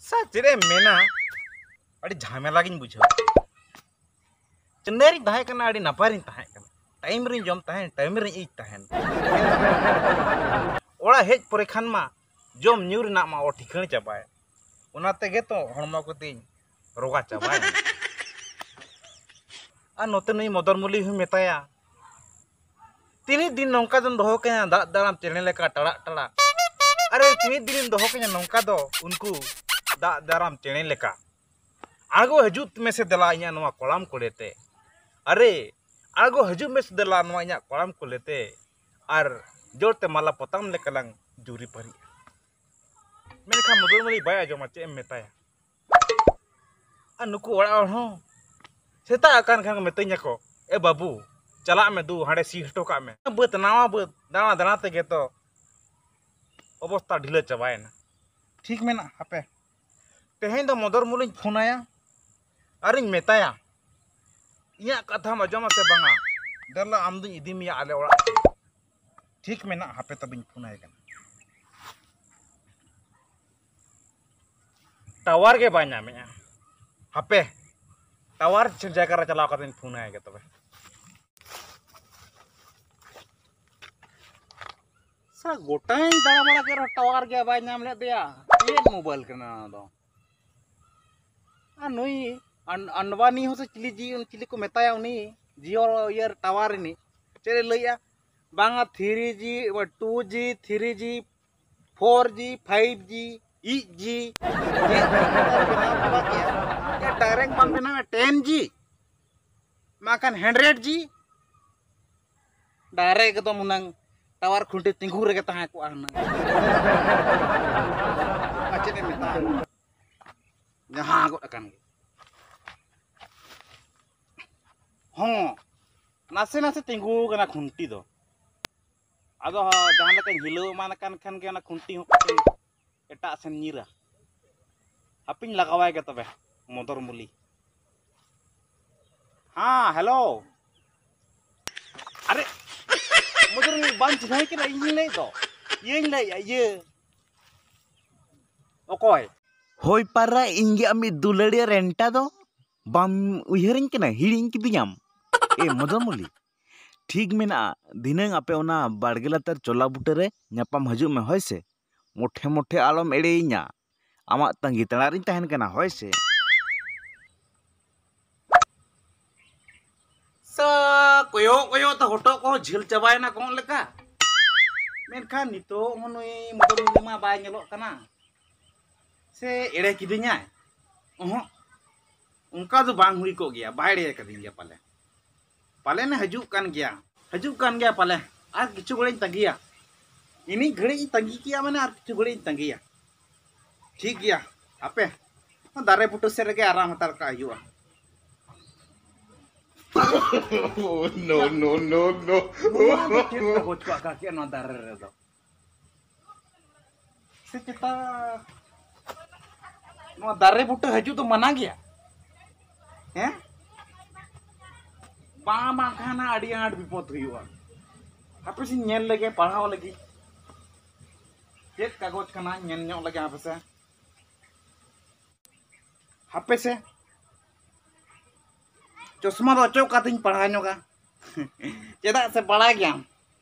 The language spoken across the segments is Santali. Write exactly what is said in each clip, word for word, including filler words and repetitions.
ᱥᱟ ᱪᱮᱫ ᱮᱢ ᱢᱮᱱᱟ, ᱟᱹᱰᱤ ᱡᱷᱟᱢᱮᱞᱟ ᱜᱤᱧ ᱵᱩᱡᱷᱟᱹᱣ᱾ ᱪᱮᱱᱱᱟᱭ ᱨᱤᱧ ᱛᱟᱦᱮᱸ ᱠᱟᱱᱟ, ᱟᱹᱰᱤ ᱱᱟᱯᱟᱭ ᱨᱤᱧ ᱛᱟᱦᱮᱸ ᱠᱟᱱᱟ᱾ ᱴᱟᱭᱤᱢ ᱨᱤᱧ ᱡᱚᱢ ᱛᱟᱦᱮᱸᱱ, ᱴᱟᱭᱤᱢ ᱨᱤᱧ ᱤᱡ ᱛᱟᱦᱮᱸᱱ᱾ ᱚᱲᱟᱜ ᱦᱮᱡ ᱯᱚᱨᱮ ᱠᱷᱟᱱ ᱢᱟ ᱡᱚᱢ ᱧᱩ ᱨᱮᱱᱟᱜ ᱢᱟ ᱚ ᱴᱷᱤᱠᱟᱹᱬ ᱪᱟᱵᱟᱭ᱾ ᱚᱱᱟ ᱛᱮᱜᱮ ᱛᱚ ᱦᱚᱲᱢᱚ ᱠᱚᱛᱤᱧ ᱨᱚᱜᱟ ᱪᱟᱵᱟᱭᱮᱱᱟ᱾ ᱟᱨ ᱱᱚᱛᱮ ᱱᱩᱭ ᱢᱚᱫᱚᱨ ᱢᱩᱞᱤ ᱦᱚᱸᱧ ᱢᱮᱛᱟᱭᱟ, ᱛᱤᱱᱟᱹᱜ ᱫᱤᱱ ᱱᱚᱝᱠᱟ ᱫᱚᱢ ᱫᱚᱦᱚ ᱠᱟᱹᱧᱟ ᱫᱟᱜ ᱫᱟᱨᱟᱢ ᱪᱮᱬᱮ ᱞᱮᱠᱟ ᱴᱟᱲᱟᱜ ᱴᱟᱲᱟᱜ? ᱟᱨᱮ, ᱛᱤᱱᱟᱹᱜ ᱫᱤᱱᱮᱢ ᱫᱚᱦᱚ ᱠᱟᱹᱧᱟ ᱱᱚᱝᱠᱟ ᱫᱚ ᱩᱱᱠᱩ ᱫᱟᱜ ᱫᱟᱨᱟᱢ ᱪᱮᱬᱮ ᱞᱮᱠᱟ? ᱟᱬᱜᱚ ᱦᱤᱡᱩᱜ ᱢᱮᱥᱮ ᱫᱮᱞᱟ ᱤᱧᱟᱹᱜ ᱱᱚᱣᱟ ᱠᱚᱲᱟᱢ ᱠᱚᱞᱮᱛᱮ᱾ ᱟᱨᱮ, ᱟᱬᱜᱚ ᱦᱤᱡᱩᱜ ᱢᱮᱥᱮ ᱫᱮᱞᱟ ᱱᱚᱣᱟ ᱤᱧᱟᱹᱜ ᱠᱚᱲᱟᱢ ᱠᱚᱞᱮᱛᱮ᱾ ᱟᱨ ᱡᱳᱨᱛᱮ ᱢᱟᱞᱟ ᱯᱚᱛᱟᱢ ᱞᱮᱠᱟ ᱞᱟᱝ ᱡᱩᱨᱤ ᱯᱟᱹᱨᱤᱜᱼᱟ᱾ ᱢᱮᱱᱠᱷᱟᱱ ᱢᱚᱫᱚᱨ ᱢᱩᱞᱤ ᱵᱟᱭ ᱟᱸᱡᱚᱢᱟ, ᱪᱮᱫ ᱮᱢ ᱢᱮᱛᱟᱭᱟ? ᱟᱨ ᱱᱩᱠᱩ ᱚᱲᱟᱜ ᱦᱚᱲ ᱦᱚᱸ ᱥᱮᱛᱟᱜ ᱟᱠᱟᱱ ᱠᱷᱟᱱ ᱠᱚ ᱢᱤᱛᱟᱹᱧᱟ ᱠᱚ, "ᱮ ᱵᱟᱹᱵᱩ, ᱪᱟᱞᱟᱜ ᱢᱮ ᱫᱩ, ᱦᱟᱸᱰᱮ ᱥᱤ ᱦᱚᱴᱚ ᱠᱟᱜ ᱢᱮ᱾" ᱵᱟᱹᱫᱽ, ᱱᱟᱣᱟ ᱵᱟᱹᱫᱽ ᱫᱟᱬᱟ ᱫᱟᱬᱟ ᱛᱮᱜᱮ ᱛᱚ ᱚᱵᱚᱥᱛᱟ ᱰᱷᱤᱞᱟᱹ ᱪᱟᱵᱟᱭᱮᱱᱟ᱾ ᱴᱷᱤᱠ ᱢᱮᱱᱟᱜᱼᱟ, ᱦᱟᱯᱮ ᱛᱮᱦᱮᱧ ᱫᱚ ᱢᱚᱫᱚᱨ ᱢᱩᱞᱤᱧ ᱯᱷᱳᱱ ᱟᱭᱟ ᱟᱨᱤᱧ ᱢᱮᱛᱟᱭᱟ, ᱤᱧᱟᱹᱜ ᱠᱟᱛᱷᱟᱢ ᱟᱸᱡᱚᱢᱟ ᱥᱮ ᱵᱟᱝᱟ? ᱫᱮᱞᱟ, ᱟᱢ ᱫᱩᱧ ᱤᱫᱤ ᱢᱮᱭᱟ ᱟᱞᱮ ᱚᱲᱟᱜ ᱛᱮ᱾ ᱴᱷᱤᱠ ᱢᱮᱱᱟᱜᱼᱟ, ᱦᱟᱯᱮ ᱛᱚᱵᱮᱧ ᱯᱷᱳᱱ ᱟᱭ ᱠᱟᱱᱟ᱾ ᱴᱟᱣᱟᱨ ᱜᱮ ᱵᱟᱭ ᱧᱟᱢᱮᱜᱼᱟ᱾ ᱦᱟᱯᱮ, ᱴᱟᱣᱟᱨ ᱡᱟᱭᱜᱟ ᱨᱮ ᱪᱟᱞᱟᱣ ᱠᱟᱛᱮᱧ ᱯᱷᱳᱱ ᱟᱭ ᱜᱮ ᱛᱚᱵᱮ᱾ ᱥᱟ ᱜᱚᱴᱟᱧ ᱫᱟᱬᱟ ᱵᱟᱲᱟ ᱠᱮᱫ ᱨᱮᱦᱚᱸ ᱴᱟᱣᱟᱨ ᱜᱮ ᱵᱟᱭ ᱧᱟᱢ ᱞᱮᱫ ᱫᱚᱭᱟ᱾ ᱪᱮᱫ ᱢᱳᱵᱟᱭᱤᱞ ᱠᱟᱱᱟ ᱚᱱᱟ ᱫᱚ? ᱟᱨ ᱱᱩᱭ ᱟᱱ-, ᱟᱱᱵᱟᱱᱤ ᱦᱚᱸ ᱥᱮ ᱪᱤᱞᱤ ᱡᱤ-, ᱪᱤᱞᱤ ᱠᱚ ᱢᱮᱛᱟᱭᱟ ᱩᱱᱤ ᱡᱤᱭᱳ ᱤᱭᱟᱹ ᱴᱟᱣᱟᱨ ᱨᱤᱱᱤᱡ, ᱪᱮᱫ ᱮ ᱞᱟᱹᱭᱮᱜᱼᱟ? ᱵᱟᱝᱟ, three G, two G, three G, four G, five G, eight G, ᱪᱮᱫ ᱡᱤ ᱠᱚ ᱵᱮᱱᱟᱣ ᱪᱟᱵᱟ ᱠᱮᱜᱼᱟ? ᱰᱟᱭᱨᱮᱠᱴ ᱵᱟᱝ ᱵᱮᱱᱟᱣᱟ, ᱴᱮᱱ ᱡᱤ᱾ ᱢᱟ ᱠᱷᱟᱱ ᱦᱟᱱᱰᱨᱮᱰ ᱡᱤ, ᱰᱟᱭᱨᱮᱠᱴ ᱮᱠᱫᱚᱢ ᱦᱩᱱᱟᱹᱝ ᱴᱟᱣᱟᱨ ᱠᱷᱩᱱᱴᱤ ᱛᱤᱸᱜᱩ ᱨᱮᱜᱮ ᱛᱟᱦᱮᱸ ᱠᱚᱜᱼᱟ ᱦᱩᱱᱟᱹᱝ᱾ ᱟᱨ ᱪᱮᱫ ᱮᱢ ᱢᱮᱛᱟᱭᱟ? ᱡᱟᱦᱟᱸ ᱜᱚᱫ ᱟᱠᱟᱱ ᱜᱮ᱾ ᱦᱚᱸ, ᱱᱟᱥᱮ ᱱᱟᱥᱮ ᱛᱤᱸᱜᱩ ᱠᱟᱱᱟ ᱠᱷᱩᱱᱴᱤ ᱫᱚ᱾ ᱟᱫᱚ ᱦᱚᱸ, ᱡᱟᱦᱟᱸ ᱞᱮᱠᱟᱧ ᱦᱤᱞᱟᱹᱣ ᱮᱢᱟᱱ ᱠᱟᱱ ᱠᱷᱟᱱ ᱜᱮ ᱚᱱᱟ ᱠᱷᱩᱱᱴᱤ ᱦᱚᱸ ᱠᱟᱹᱴᱤᱡ ᱮᱴᱟᱜ ᱥᱮᱱ ᱧᱤᱨᱟ᱾ ᱦᱟᱯᱮᱧ ᱞᱟᱜᱟᱣᱟᱭ ᱜᱮ ᱛᱚᱵᱮ, ᱢᱚᱫᱚᱨ ᱢᱩᱞᱤ᱾ ᱦᱮᱸ, ᱦᱮᱞᱳ᱾ ᱟᱨᱮ, ᱢᱚᱫᱚᱨ ᱢᱩᱞᱤ ᱵᱟᱢ ᱪᱤᱱᱦᱟᱹᱣ ᱠᱟᱱᱟ? ᱤᱧᱤᱧ ᱞᱟᱹᱭᱮᱫ ᱫᱚ, ᱤᱭᱟᱹᱧ ᱞᱟᱹᱭᱮᱫᱼᱟ, ᱤᱭᱟᱹ᱾ ᱚᱠᱚᱭ? ᱦᱳᱭ ᱯᱟᱨᱟ, ᱤᱧ ᱜᱮ ᱟᱢᱤᱡ ᱫᱩᱞᱟᱹᱲᱤᱭᱟᱹ ᱨᱮᱱᱴᱟ ᱫᱚ᱾ ᱵᱟᱢ ᱩᱭᱦᱟᱹᱨᱤᱧ ᱠᱟᱱᱟ, ᱦᱤᱲᱤᱧ ᱠᱤᱫᱤᱧᱟᱢ? ᱮ ᱢᱚᱫᱚᱱ ᱢᱩᱞᱤ, ᱴᱷᱤᱠ ᱢᱮᱱᱟᱜᱼᱟ, ᱫᱷᱤᱱᱟᱹᱝ ᱟᱯᱮ ᱚᱱᱟ ᱵᱟᱲᱜᱮ ᱞᱟᱛᱟᱨ ᱪᱚᱞᱟ ᱵᱩᱴᱟᱹ ᱨᱮ ᱧᱟᱯᱟᱢ ᱦᱤᱡᱩᱜ ᱢᱮ, ᱦᱳᱭ ᱥᱮ? ᱢᱚᱴᱷᱮ ᱢᱚᱴᱷᱮ ᱟᱞᱚᱢ ᱮᱲᱮᱭᱤᱧᱟ, ᱟᱢᱟᱜ ᱛᱟᱺᱜᱤ ᱛᱟᱲᱟ ᱨᱤᱧ ᱛᱟᱦᱮᱱ ᱠᱟᱱᱟ, ᱦᱳᱭ ᱥᱮ? ᱥᱟ, ᱠᱚᱭᱚᱜ ᱠᱚᱭᱚᱜ ᱛᱮ ᱦᱚᱴᱚᱜ ᱠᱚᱦᱚᱸ ᱡᱷᱤᱞ ᱪᱟᱵᱟᱭᱮᱱᱟ ᱠᱚᱸᱜ ᱞᱮᱠᱟ᱾ ᱢᱮᱱᱠᱷᱟᱱ ᱱᱤᱛᱚᱜ ᱦᱚᱸ ᱱᱩᱭ ᱢᱚᱫᱚᱱ ᱢᱩᱞᱤ ᱢᱟ ᱵᱟᱭ ᱧᱮᱞᱚᱜ ᱠᱟᱱᱟ᱾ ᱥᱮ ᱮᱲᱮ ᱠᱤᱫᱤᱧᱟᱭ? ᱚᱦᱚᱸᱜ, ᱚᱱᱠᱟ ᱫᱚ ᱵᱟᱝ ᱦᱩᱭ ᱠᱚᱜ ᱜᱮᱭᱟ, ᱵᱟᱭ ᱮᱲᱮ ᱠᱟᱫᱤᱧ ᱜᱮᱭᱟ ᱯᱟᱞᱮ᱾ ᱯᱟᱞᱮᱱᱮ ᱦᱤᱡᱩᱜ ᱠᱟᱱ ᱜᱮᱭᱟ, ᱦᱤᱡᱩᱜ ᱠᱟᱱ ᱜᱮᱭᱟ ᱯᱟᱞᱮ᱾ ᱟᱨ ᱠᱤᱪᱷᱩ ᱜᱷᱟᱹᱲᱤᱡ ᱤᱧ ᱛᱟᱺᱜᱤᱭᱟ᱾ ᱤᱱᱤᱡ ᱜᱷᱟᱹᱲᱤᱡ ᱤᱧ ᱛᱟᱺᱜᱤ ᱠᱮᱭᱟ, ᱢᱟᱱᱮ ᱟᱨ ᱠᱤᱪᱷᱩ ᱜᱷᱟᱹᱲᱤᱡ ᱤᱧ ᱛᱟᱺᱜᱤᱭᱟ᱾ ᱴᱷᱤᱠ ᱜᱮᱭᱟ, ᱦᱟᱯᱮ, ᱚᱱᱟ ᱫᱟᱨᱮ ᱵᱩᱴᱟᱹ ᱥᱮᱫ ᱨᱮᱜᱮ ᱟᱨᱟᱢ ᱦᱟᱛᱟᱲ ᱠᱟᱜ ᱦᱩᱭᱩᱜᱼᱟ᱾ Oh, no, no, no, no. ᱱᱚᱣᱟ ᱫᱚ ᱪᱮᱫ ᱠᱚ ᱜᱚᱡ ᱠᱚ ᱟᱠᱟ ᱠᱮᱜᱼᱟ ᱱᱚᱣᱟ ᱫᱟᱨᱮ ᱨᱮᱫᱚ? ᱥᱮ ᱪᱮᱛᱟ ᱱᱚᱣᱟ ᱫᱟᱨᱮ ᱵᱩᱴᱟᱹ ᱦᱤᱡᱩᱜ ᱫᱚ ᱢᱟᱱᱟ ᱜᱮᱭᱟ? ᱦᱮᱸ? ᱵᱟᱝ, ᱵᱟᱝᱠᱷᱟᱱ ᱦᱟᱸᱜ ᱟᱹᱰᱤ ᱟᱸᱴ ᱵᱤᱯᱚᱫ ᱦᱩᱭᱩᱜᱼᱟ᱾ ᱦᱟᱯᱮ ᱥᱮᱧ ᱧᱮᱞ ᱞᱮᱜᱮ, ᱯᱟᱲᱦᱟᱣ ᱞᱟᱹᱜᱤᱫ᱾ ᱪᱮᱫ ᱠᱟᱜᱚᱡᱽ ᱠᱟᱱᱟ, ᱧᱮᱞ ᱧᱚᱜ ᱞᱮᱜᱮ ᱦᱟᱯᱮ ᱥᱮ᱾ ᱦᱟᱯᱮ ᱥᱮ, ᱪᱚᱥᱢᱟ ᱫᱚ ᱚᱪᱚᱜ ᱠᱟᱛᱮᱧ ᱯᱟᱲᱦᱟᱣ ᱧᱚᱜᱟ᱾ ᱪᱮᱫᱟᱜ ᱥᱮ ᱵᱟᱲᱟᱭ ᱜᱮᱭᱟᱢ,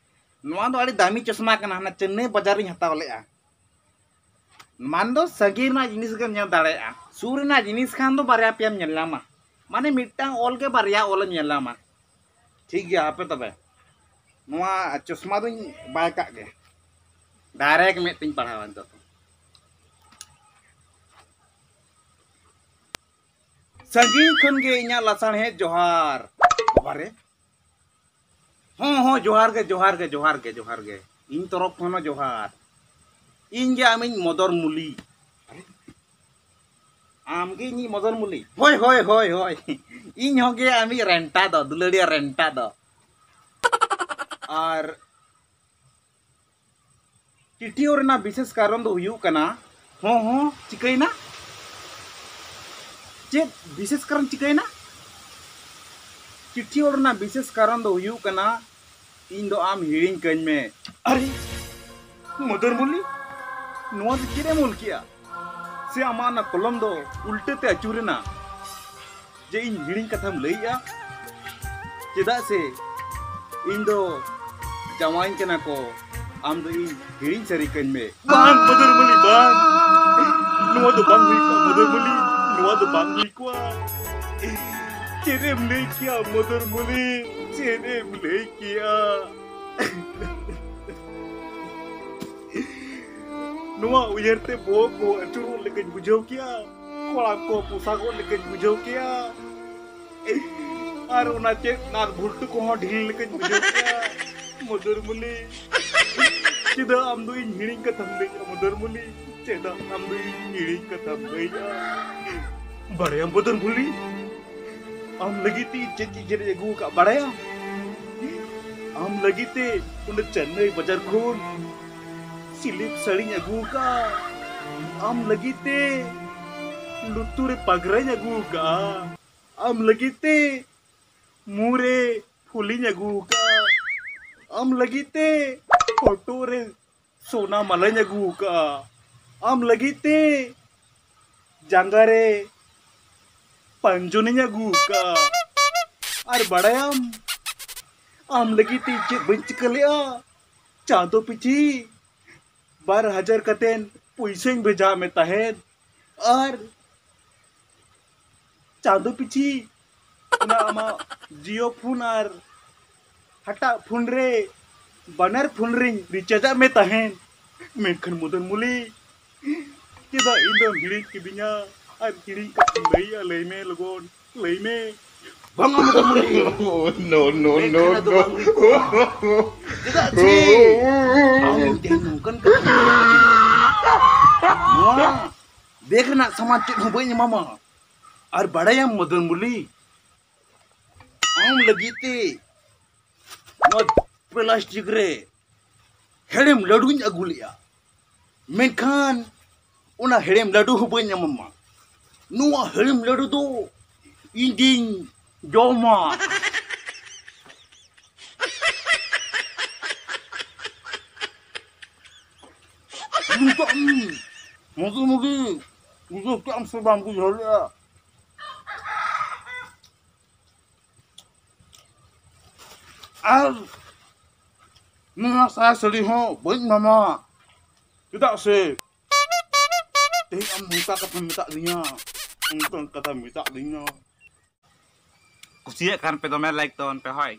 ᱱᱚᱣᱟ ᱫᱚ ᱟᱹᱰᱤ ᱫᱟᱢᱤ ᱪᱚᱥᱢᱟ ᱠᱟᱱᱟ, ᱦᱟᱱᱟ ᱪᱮᱱᱱᱟᱭ ᱵᱟᱡᱟᱨ ᱨᱤᱧ ᱦᱟᱛᱟᱣ ᱞᱮᱜᱼᱟ᱾ ᱢᱟᱱ ᱫᱚ ᱥᱟᱺᱜᱤᱧ ᱨᱮᱱᱟᱜ ᱡᱤᱱᱤᱥ ᱜᱮᱢ ᱧᱮᱞ ᱫᱟᱲᱮᱭᱟᱜᱼᱟ, ᱥᱩᱨ ᱨᱮᱱᱟᱜ ᱡᱤᱱᱤᱥ ᱠᱷᱟᱱ ᱫᱚ ᱵᱟᱨᱭᱟ ᱯᱮᱭᱟᱢ ᱧᱮᱞ ᱧᱟᱢᱟ, ᱢᱟᱱᱮ ᱢᱤᱫᱴᱟᱝ ᱚᱞ ᱜᱮ ᱵᱟᱨᱭᱟ ᱚᱞᱮᱢ ᱧᱮᱞ ᱧᱟᱢᱟ᱾ ᱴᱷᱤᱠ ᱜᱮᱭᱟ, ᱦᱟᱯᱮ ᱛᱚᱵᱮ, ᱱᱚᱣᱟ ᱪᱚᱥᱢᱟ ᱫᱚᱧ ᱵᱟᱭ ᱠᱟᱜ ᱜᱮ, ᱰᱟᱭᱨᱮᱠᱴ ᱢᱮᱫ ᱛᱤᱧ ᱯᱟᱲᱦᱟᱣᱟ ᱱᱤᱛᱚᱜ ᱫᱚ᱾ ᱥᱟᱺᱜᱤᱧ ᱠᱷᱚᱱ ᱜᱮ ᱤᱧᱟᱹᱜ ᱞᱟᱥᱟᱲᱦᱮᱫ ᱡᱚᱦᱟᱨ᱾ ᱵᱟᱵᱟᱨᱮ᱾ ᱦᱚᱸ, ᱦᱚᱸ, ᱡᱚᱦᱟᱨ ᱜᱮ, ᱡᱚᱦᱟᱨ ᱜᱮ, ᱡᱚᱦᱟᱨ ᱜᱮ, ᱡᱚᱦᱟᱨ ᱜᱮ᱾ ᱤᱧ ᱛᱚᱨᱚᱯ ᱠᱷᱚᱱ ᱦᱚᱸ ᱡᱚᱦᱟᱨ᱾ ᱤᱧ ᱜᱮ ᱟᱢᱤᱡ ᱢᱚᱫᱚᱨ ᱢᱩᱞᱤ᱾ ᱟᱢ ᱜᱮ ᱤᱧᱤᱡ ᱢᱚᱫᱚᱨ ᱢᱩᱞᱤ? ᱦᱳᱭ, ᱦᱳᱭ, ᱦᱳᱭ, ᱦᱳᱭ᱾ ᱤᱧ ᱦᱚᱸ ᱜᱮ ᱟᱢᱤᱡ ᱨᱮᱱᱴᱟ ᱫᱚ, ᱫᱩᱞᱟᱹᱲᱤᱭᱟᱹ ᱨᱮᱱᱴᱟ ᱫᱚ᱾ ᱟᱨ ᱪᱤᱴᱷᱤ ᱚᱞ ᱨᱮᱱᱟᱜ ᱵᱤᱥᱮᱥ ᱠᱟᱨᱚᱱ ᱫᱚ ᱦᱩᱭᱩᱜ ᱠᱟᱱᱟ, ᱦᱚᱸ, ᱦᱚᱸ, ᱪᱤᱠᱟᱹᱭᱮᱱᱟ? ᱪᱮᱫ ᱵᱤᱥᱮᱥ ᱠᱟᱨᱚᱱ ᱪᱤᱠᱟᱹᱭᱮᱱᱟ? ᱪᱤᱴᱷᱤ ᱚᱞ ᱨᱮᱱᱟᱜ ᱵᱤᱥᱮᱥ ᱠᱟᱨᱚᱱ ᱫᱚ ᱦᱩᱭᱩᱜ ᱠᱟᱱᱟ, ᱤᱧ ᱫᱚ ᱟᱢ ᱦᱤᱲᱤᱧ ᱠᱟᱹᱧ ᱢᱮ᱾ ᱟᱨᱮ, ᱢᱚᱫᱚᱨ ᱢᱩᱞᱤ, ᱱᱚᱣᱟ ᱫᱚ ᱪᱮᱫ ᱮᱢ ᱚᱞ ᱠᱮᱜᱼᱟ? ᱥᱮ ᱟᱢᱟᱜ ᱚᱱᱟ ᱠᱚᱞᱚᱢ ᱫᱚ ᱩᱞᱴᱟᱹ ᱛᱮ ᱟᱹᱪᱩᱨᱮᱱᱟ ᱡᱮ ᱤᱧ ᱦᱤᱲᱤᱧ ᱠᱟᱛᱷᱟᱢ ᱞᱟᱹᱭᱮᱜᱼᱟ? ᱪᱮᱫᱟᱜ ᱥᱮ ᱤᱧ ᱫᱚ ᱡᱟᱶᱟᱭᱤᱧ ᱠᱟᱱᱟ ᱠᱚ, ᱟᱢ ᱫᱚ ᱤᱧ ᱦᱤᱲᱤᱧ ᱥᱟᱹᱨᱤ ᱠᱟᱹᱧ ᱢᱮ᱾ ᱵᱟᱝ, ᱢᱚᱫᱚᱨ ᱢᱟᱹᱞᱤ, ᱵᱟᱝ᱾ ᱱᱚᱣᱟ ᱫᱚ ᱵᱟᱝ ᱦᱩᱭ ᱠᱚᱜᱼᱟ, ᱢᱚᱫᱚᱨ ᱢᱟᱹᱞᱤ᱾ ᱱᱚᱣᱟ ᱫᱚ ᱵᱟᱝ ᱦᱩᱭ ᱠᱚᱜᱼᱟ᱾ ᱪᱮᱫ ᱮᱢ ᱞᱟᱹᱭ ᱠᱮᱭᱟ, ᱢᱚᱫᱚᱨ ᱢᱟᱹᱞᱤ? ᱪᱮᱫ ᱮᱢ ᱞᱟᱹᱭ ᱠᱮᱭᱟ? ᱱᱚᱣᱟ ᱩᱭᱦᱟᱹᱨ ᱛᱮ ᱵᱚᱦᱚᱜ ᱠᱚ ᱟᱹᱪᱩᱨᱚᱜ ᱞᱮᱠᱟᱧ ᱵᱩᱡᱷᱟᱹᱣ ᱠᱮᱭᱟ, ᱠᱚᱲᱟ ᱠᱚ ᱯᱚᱥᱟᱜᱚᱜ ᱞᱮᱠᱟᱧ ᱵᱩᱡᱷᱟᱹᱣ ᱠᱮᱭᱟ, ᱟᱨ ᱚᱱᱟ ᱪᱮᱫ ᱱᱟᱨ ᱵᱷᱩᱞᱴᱩ ᱠᱚᱦᱚᱸ ᱰᱷᱤᱞ ᱞᱮᱠᱟᱧ ᱵᱩᱡᱷᱟᱹᱣ ᱠᱮᱭᱟ᱾ ᱢᱚᱫᱚᱨ ᱢᱩᱞᱤ, ᱪᱮᱫᱟᱜ ᱟᱢ ᱫᱚ ᱤᱧ ᱦᱤᱲᱤᱧ ᱠᱟᱛᱷᱟᱢ ᱞᱟᱹᱭᱟ? ᱢᱚᱫᱚᱨ ᱢᱩᱞᱤ, ᱪᱮᱫᱟᱜ ᱟᱢ ᱫᱚ ᱤᱧ ᱦᱤᱲᱤᱧ ᱠᱟᱛᱷᱟᱢ ᱞᱟᱹᱭᱟ? ᱵᱟᱲᱟᱭᱟᱢ ᱢᱚᱫᱚᱨ ᱢᱩᱞᱤ, ᱟᱢ ᱞᱟᱹᱜᱤᱫ ᱛᱮ ᱤᱧ ᱪᱮᱫ ᱪᱮᱫ ᱤᱧ ᱟᱹᱜᱩ ᱟᱠᱟᱫ ᱵᱟᱲᱟᱭᱟᱢ? ᱟᱢ ᱞᱟᱹᱜᱤᱫ ᱛᱮ ᱚᱸᱰᱮ ᱪᱮᱱᱱᱟᱭ ᱵᱟᱡᱟᱨ ᱠᱷᱚᱱ ᱥᱤᱞᱤᱯ ᱥᱟᱹᱲᱤᱧ ᱟᱹᱜᱩ ᱟᱠᱟᱫᱼᱟ᱾ ᱟᱢ ᱞᱟᱹᱜᱤᱫ ᱛᱮ ᱞᱩᱛᱩᱨ ᱨᱮ ᱯᱟᱜᱽᱨᱟᱧ ᱟᱹᱜᱩ ᱟᱠᱟᱫᱼᱟ᱾ ᱟᱢ ᱞᱟᱹᱜᱤᱫ ᱛᱮ ᱢᱩ ᱨᱮ ᱯᱷᱩᱞᱤᱧ ᱟᱹᱜᱩ ᱟᱠᱟᱫᱼᱟ᱾ ᱟᱢ ᱞᱟᱹᱜᱤᱫ ᱛᱮ ᱦᱚᱴᱚᱜ ᱨᱮ ᱥᱚᱱᱟ ᱢᱟᱞᱟᱧ ᱟᱹᱜᱩ ᱟᱠᱟᱫᱼᱟ᱾ ᱟᱢ ᱞᱟᱹᱜᱤᱫ ᱛᱮ ᱡᱟᱸᱜᱟ ᱨᱮ ᱯᱟᱸᱡᱚᱱᱤᱧ ᱟᱹᱜᱩ ᱟᱠᱟᱫᱼᱟ᱾ ᱟᱨ ᱵᱟᱲᱟᱭᱟᱢ, ᱟᱢ ᱞᱟᱹᱜᱤᱫ ᱛᱮ ᱪᱮᱫ ᱵᱟᱹᱧ ᱪᱤᱠᱟᱹ ᱞᱮᱫᱼᱟ? ᱪᱟᱸᱫᱚ ᱯᱤᱪᱷᱤ ᱵᱟᱨ ᱦᱟᱡᱟᱨ ᱠᱟᱛᱮᱱ ᱯᱩᱭᱥᱟᱹᱧ ᱵᱷᱮᱡᱟ ᱢᱮ ᱛᱟᱦᱮᱸᱫ᱾ ᱟᱨ ᱪᱟᱸᱫᱚ ᱯᱤᱪᱷᱤ ᱚᱱᱟ ᱟᱢᱟᱜ ᱡᱤᱭᱳ ᱯᱷᱳᱱ ᱟᱨ ᱦᱟᱴᱟᱜ ᱯᱷᱳᱱ ᱨᱮ, ᱵᱟᱱᱟᱨ ᱯᱷᱳᱱ ᱨᱮᱧ ᱨᱤᱪᱟᱨᱡᱟᱜ ᱢᱮ ᱛᱟᱦᱮᱸᱫ᱾ ᱢᱮᱱᱠᱷᱟᱱ ᱢᱚᱫᱚᱱ ᱢᱩᱞᱤ, ᱪᱮᱫᱟᱜ ᱤᱧ ᱫᱚᱢ ᱦᱤᱲᱤᱧ ᱠᱤᱫᱤᱧᱟ? ᱟᱨ ᱦᱤᱲᱤᱧ ᱠᱟᱛᱮᱢ ᱞᱟᱹᱭᱮᱜᱼᱟ? ᱞᱟᱹᱭ ᱢᱮ ᱞᱚᱜᱚᱱ, ᱞᱟᱹᱭ ᱢᱮ᱾ ᱵᱟᱝᱟ Madan ᱢᱩᱞᱤ᱾ Oh, no, no, no, ᱢᱮᱱᱠᱷᱟᱱ ᱟᱫᱚ no. ᱵᱟᱝ ᱦᱩᱭ ᱠᱚᱜᱼᱟ᱾ ᱪᱮᱫᱟᱜ ᱪᱮ? ᱟᱢ ᱛᱮᱦᱮᱧ ᱱᱚᱝᱠᱟᱱ ᱠᱟᱛᱷᱟ ᱱᱚᱣᱟ ᱵᱮᱜᱽ ᱨᱮᱱᱟᱜ ᱥᱟᱢᱟᱱ ᱪᱮᱫ ᱦᱚᱸ ᱵᱟᱹᱧ ᱮᱢᱟᱢᱟ᱾ ᱟᱨ ᱵᱟᱲᱟᱭᱟᱢ ᱢᱚᱫᱚᱱ ᱢᱩᱞᱤ, ᱟᱢ ᱞᱟᱹᱜᱤᱫ ᱛᱮ ᱱᱚᱣᱟ ᱯᱞᱟᱥᱴᱤᱠ ᱨᱮ ᱦᱮᱲᱮᱢ ᱞᱟᱹᱰᱩᱧ ᱟᱹᱜᱩ ᱞᱮᱜᱼᱟ, ᱢᱮᱱᱠᱷᱟᱱ ᱚᱱᱟ ᱦᱮᱲᱮᱢ ᱞᱟᱹᱰᱩ ᱦᱚᱸ ᱵᱟᱹᱧ ᱮᱢᱟᱢᱟ᱾ ᱱᱚᱣᱟ ᱦᱮᱲᱮᱢ ᱞᱟᱹᱰᱩ ᱫᱚ ᱤᱧ ᱜᱤᱧ ᱡᱚᱢᱟ᱾ ᱢᱚᱫᱚᱱ ᱢᱩᱞᱤ, ᱵᱩᱡᱷᱟᱹᱣ ᱠᱮᱫ ᱟᱢ ᱥᱮ ᱵᱟᱢ ᱵᱩᱡᱷᱟᱹᱣ ᱞᱮᱫᱼᱟ? ᱟᱨ ᱱᱚᱣᱟ ᱥᱟᱭᱟ ᱥᱟᱹᱲᱤ ᱦᱚᱸ ᱵᱟᱹᱧ ᱮᱢᱟᱢᱟ᱾ ᱪᱮᱫᱟᱜ ᱥᱮ ᱛᱮᱦᱮᱧ ᱟᱢ ᱱᱚᱝᱠᱟ ᱠᱟᱛᱷᱟᱢ ᱢᱮᱛᱟᱜ ᱞᱤᱧᱟ, ᱚᱱᱠᱟᱱ ᱠᱟᱛᱷᱟᱢ ᱢᱮᱛᱟᱜ ᱞᱤᱧᱟ᱾ ᱠᱩᱥᱤᱭᱟᱜ ᱠᱷᱟᱱ ᱯᱮ ᱫᱚᱢᱮ like ᱛᱟᱵᱚᱱ ᱯᱮ ᱦᱳᱭ᱾